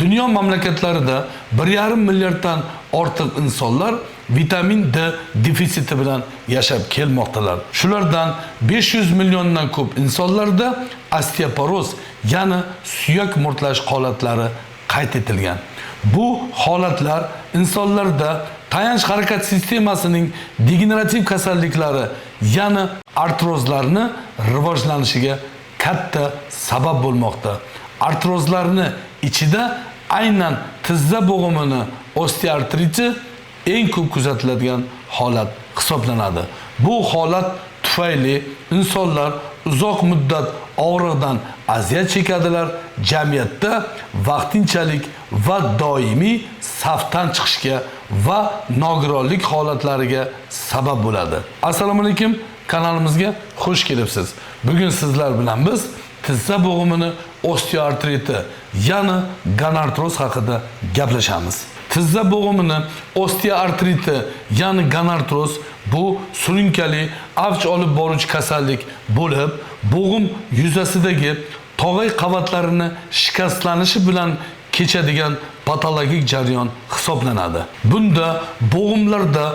Dunyo mamlakatlarida 1,5 milliarddan ortiq insonlar vitamin D defitsiti bilan yashab kelmoqdalar. Shulardan 500 milliondan ko'p insonlarda osteoporoz, ya'ni suyak mo'rtlash holatlari qayd etilgan. Bu holatlar insonlarda tayanch harakat sistemasining degenerativ kasalliklari, ya'ni artrozlarni rivojlanishiga katta sabab bo'lmoqda. Artrozlarni ichida aynan tizza bo'g'imini osteoartriti eng ko'p kuzatiladigan holat hisoblanadi. Bu holat tufayli insonlar uzoq muddat og'riqdan aziyat chekadilar, jamiyatda vaqtinchalik va doimiy safdan chiqishga va nogironlik holatlariga sabab bo'ladi. Assalomu alaykum, kanalimizga xush kelibsiz. Bugun sizlar bilan biz tizza bo'g'imini osteoartriti, ya'ni gonartroz haqida gaplashamiz. Tizza bo'g'imini osteoartriti, ya'ni gonartroz bu surunkali avj olib boruvchi kasallik bo'lib, bo'g'im yuzasidagi tog'ay qavatlarini shikastlanishi bilan kechadigan patologik jarayon hisoblanadi. Bunda bo'g'imlarda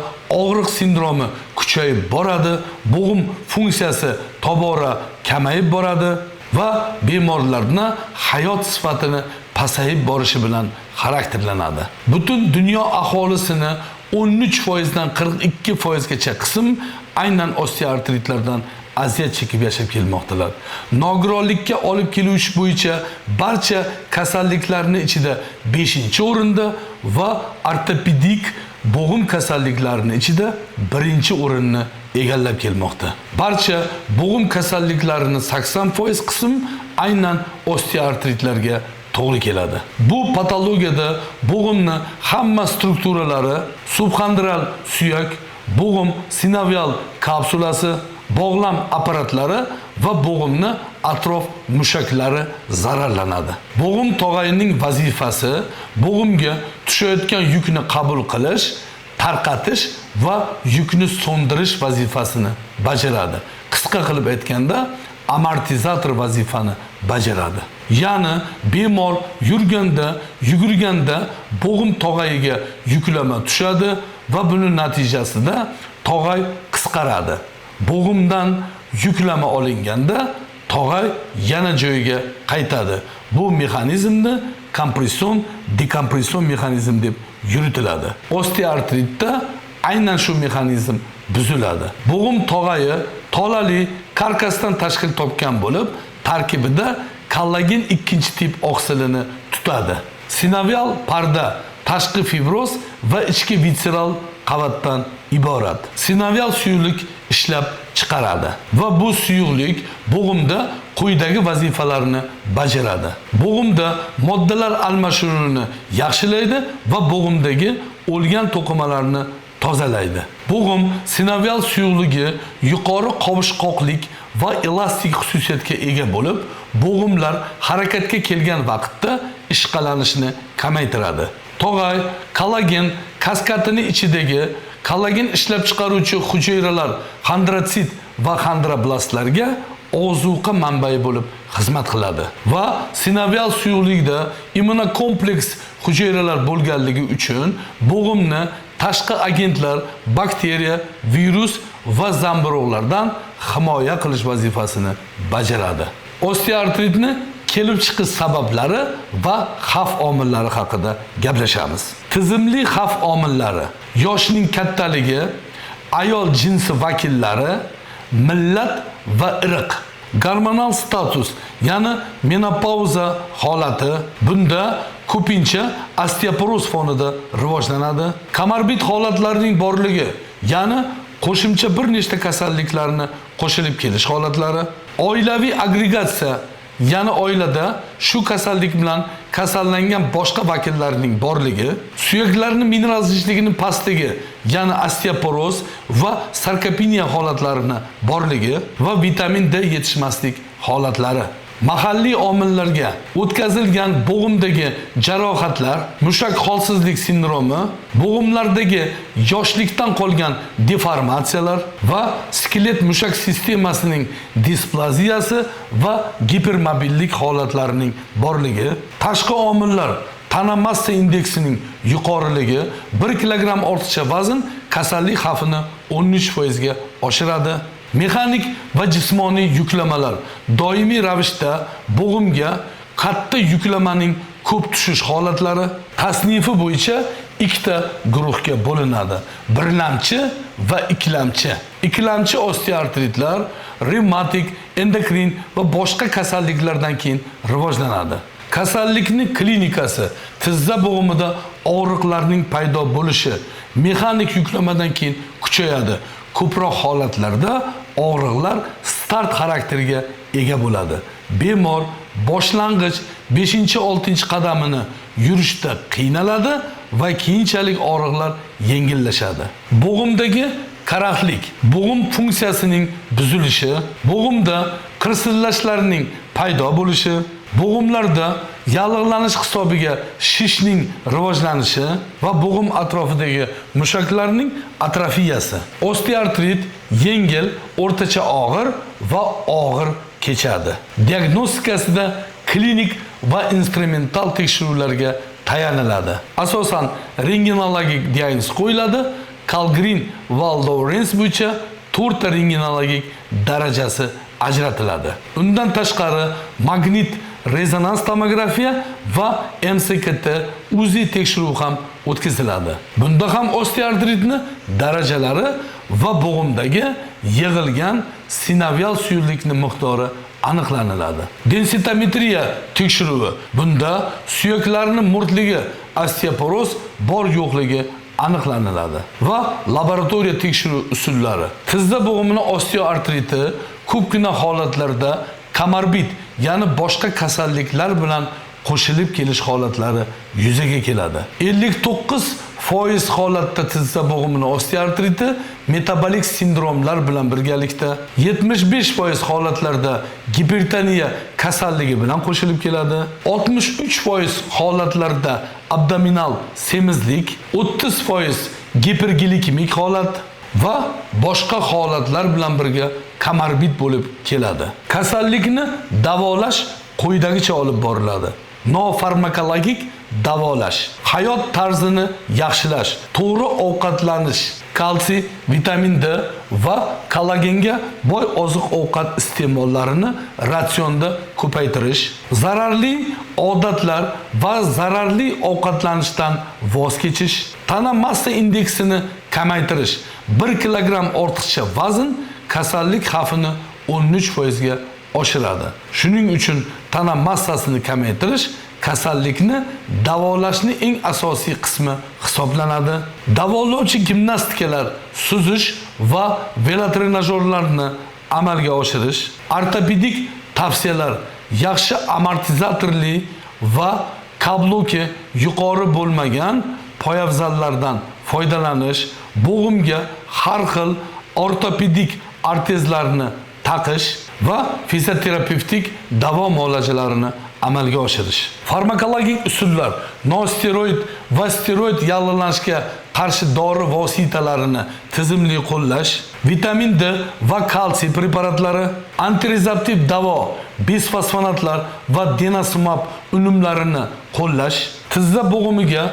og'riq sindromi kuchayib boradi, bo'g'im funksiyasi tobora kamayib boradi va bemorlarni hayot sifatini pasayib borishi bilan xarakterlanadi. Butun dunyo aholisini 13% dan 42% gacha qism aynan osteoartritlardan aziyat chekib yashab kelmoqdalar. Nogironlikka olib keluvchi bo'yicha barcha kasalliklarning ichida 5-o'rinda va ortopedik bo'g'im kasalliklarining ichida 1-o'rinni egallab kelmoqda. Barcha bo'g'im kasalliklarining 80% qism aynan osteoartritlarga to'g'ri keladi. Bu patologiyada bo'g'imni hamma strukturalari, subxondral suyak, bo'g'im sinovial kapsulasi, bog'lam apparatlari va bo'g'imni atrof mushaklari zararlanadi. Bo'g'im tog'ayining vazifasi bo'g'imga tushayotgan yukni qabul qilish, tarqatish va yukni so'ndirish vazifasini bajaradi. Qisqa qilib aytganda, amortizator vazifani bajaradi. Ya'ni bemor yurganda, yugurganda bo'g'im tog'ayiga yuklama tushadi va buning natijasida tog'ay qisqaradi. Bo'g'imdan yuklama olinganda tog'ay yana joyiga qaytadi. Bu mexanizmni kompression dekompression mexanizm deb yuritiladi. Osteoartritda aynan shu mexanizm buziladi. Bo'g'im tog'ayi tolali karkasdan tashkil topgan bo'lib, tarkibida kollagen 2-tip oqsilini tutadi. Sinovial parda tashqi fibroz va ichki vitseral qavatdan iborat. Sinovial suyuqlik ishlab chiqaradi va bu suyuqlik bo'g'imda quyidagi vazifalarni bajaradi. Bo'g'imda moddalar almashinuvini yaxshilaydi va bo'g'imdagi o'lgan to'qimalarni tozalaydi. Bo'g'im sinovial suyuqligi yuqori qovishqoqlik va elastik xususiyatga ega bo'lib, bo'g'imlar harakatga kelgan vaqtda ishqalanishni kamaytiradi. Tog'ay kollagen kaskadini ichidagi kollagen ishlab chiqaruvchi hujayralar xondrotsit va xondroblastlarga ozuqa manbai bo'lib xizmat qiladi va sinovial suyuqlikda immunokompleks hujayralar bo'lganligi uchun bo'g'imni tashqi agentlar, bakteriya, virus va zamburug'lardan himoya qilish vazifasini bajaradi. Osteoartritni kelib chiqish sabablari va xavf omillari haqida gaplashamiz. Tizimli xavf omillari: yoshning kattaligi, ayol jinsi vakillari, millat va irq, gormonal status, ya'ni menopauza holati, bunda ko'pincha osteoporoz fonida rivojlanadi. Komorbid holatlarning borligi, ya'ni qo'shimcha bir nechta kasalliklarni qo'shilib kelish holatlari, oilaviy agregatsiya, ya'ni oilada shu kasallik bilan kasallangan boshqa vakillarning borligi, suyaklarning mineral zichligining pastligi, ya'ni osteoporoz va sarkopeniya holatlarini borligi va vitamin D yetishmaslik holatlari. Mahalliy omillarga o'tkazilgan bo'g'imdagi jarohatlar, mushak holsizlik sindromi, bo'g'imlardagi yoshlikdan qolgan deformatsiyalar va skelet mushak sistemasining displaziyasi va gipermobillik holatlarining borligi, tashqi omillar Tana massa indeksining yuqoriligi 1 kilogramm ortiqcha vazn kasallik xavfini 13% ga oshiradi. Mexanik va jismoniy yuklamalar doimiy ravishda bo'g'imga katta yuklamaning ko'p tushish holatlari tasnifi bo'yicha ikkita guruhga bo'linadi: birlamchi va ikkilamchi. Ikkilamchi osteoartritlar revmatik, endokrin va boshqa kasalliklardan keyin rivojlanadi. Kasallikning klinikasi tizza bo'g'imida og'riqlarning paydo bo'lishi mexanik yuklamadan keyin kuchayadi. Ko'proq holatlarda og'riqlar start xarakteriga ega bo'ladi. Bemor boshlang'ich 5-6 qadamini yurishda qiynaladi va keyinchalik og'riqlar yengillashadi. Bo'g'imdagi karaxtlik, bo'g'im funksiyasining buzilishi, bo'g'imda qirsillashlarning paydo bo'lishi, bo'g'imlarda yallig'lanish hisobiga shishning rivojlanishi va bo'g'im atrofidagi mushaklarning atrofiyasi. Osteoartrit yengil, o'rtacha og'ir va og'ir kechadi. Diagnostikasida klinik va instrumental tekshiruvlarga tayaniladi. Asosan rentgenologik diagnoz qo'yiladi. Kalgrin va Lawrence bo'yicha 4 ta rentgenologik darajasi ajratiladi. Undan tashqari magnit rezonans tomografiya va MSKT UZI tekshiruvi ham o'tkaziladi. Bunda ham osteoartritni darajalari va bo'g'imdagi yig'ilgan sinovial suyuqlikning miqdori aniqlaniladi. Densitometriya tekshiruvi. Bunda suyaklarning mo'rtligi, osteoporoz bor yo'qligi aniqlaniladi. Va laboratoriya tekshiruv usullari. Tizza bo'g'imini osteoartriti ko'pgina holatlarda komorbid, ya'ni boshqa kasalliklar bilan qo'shilib kelish holatlari yuzaga keladi. 59% holatda tizza bo'g'imini osteoartriti metabolik sindromlar bilan birgalikda, 75% holatlarda gipertoniya kasalligi bilan qo'shilib keladi. 63% holatlarda abdominal semizlik, 30% giperglikemik holat va boshqa holatlar bilan birga komorbid bo'lib keladi. Kasallikni davolash quyidagicha olib boriladi. Nofarmakologik davolash, hayot tarzini yaxshilash, to'g'ri ovqatlanish, kalsiy, vitamin D va kollagenga boy oziq-ovqat iste'mollarini ratsionda ko'paytirish, zararli odatlar va zararli ovqatlanishdan voz kechish, tana massa indeksini kamaytirish, 1 kilogramm ortiqcha vazn kasallik xavfini 13% ga oshiradi. Shuning uchun tana massasini kamaytirish kasallikni davolashning eng asosiy qismi hisoblanadi. Davolovchi gimnastikalar, suzish va velotrenajyorlarni amalga oshirish, ortopedik tavsiyalar, yaxshi amortizatorli va kabloki yuqori bo'lmagan poyabzallardan foydalanish, bo'g'imga har xil ortopedik ortezlarni taqish va fizioterapevtik davo muolajalarini amalga oshirish. Farmakologik usullar, nosteroid va steroid yallig'lanishga qarshi dori vositalarini tizimli qo'llash, vitamin D va kalsiy preparatlari, antirezorptiv davo, bisfosfonatlar va denosumab unumlarini qo'llash, tizza bo'g'imiga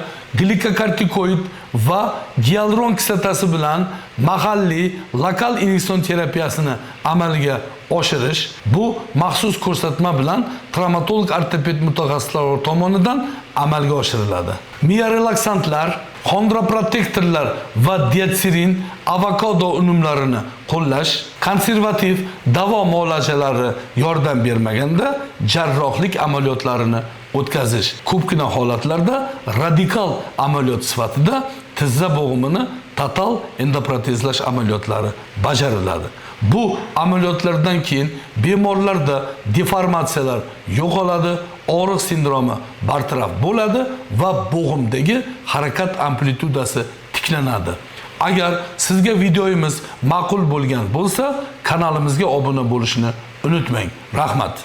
glikokortikoid va gialuron kislotasi bilan mahalliy lokal inyeksion terapiyasini amalga oshirish, bu maxsus ko'rsatma bilan travmatolog ortoped mutaxassislari tomonidan amalga oshiriladi. Miorelaksantlar, xondroprotektorlar va diatsirin, avokado unumlarini qo'llash, konservativ davo muolajalari yordam bermaganda jarrohlik amaliyotlarini o'tkazish. Ko'pgina holatlarda radikal amaliyot sifatida tizza bo'g'imini total endoprotezlash amaliyotlari bajariladi. Bu amaliyotlardan keyin bemorlarda deformatsiyalar yo'qoladi, og'riq sindromi bartaraf bo'ladi va bo'g'imdagi harakat amplitudasi tiklanadi. Agar sizga videomiz ma'qul bo'lgan bo'lsa, kanalimizga obuna bo'lishni unutmang. Rahmat.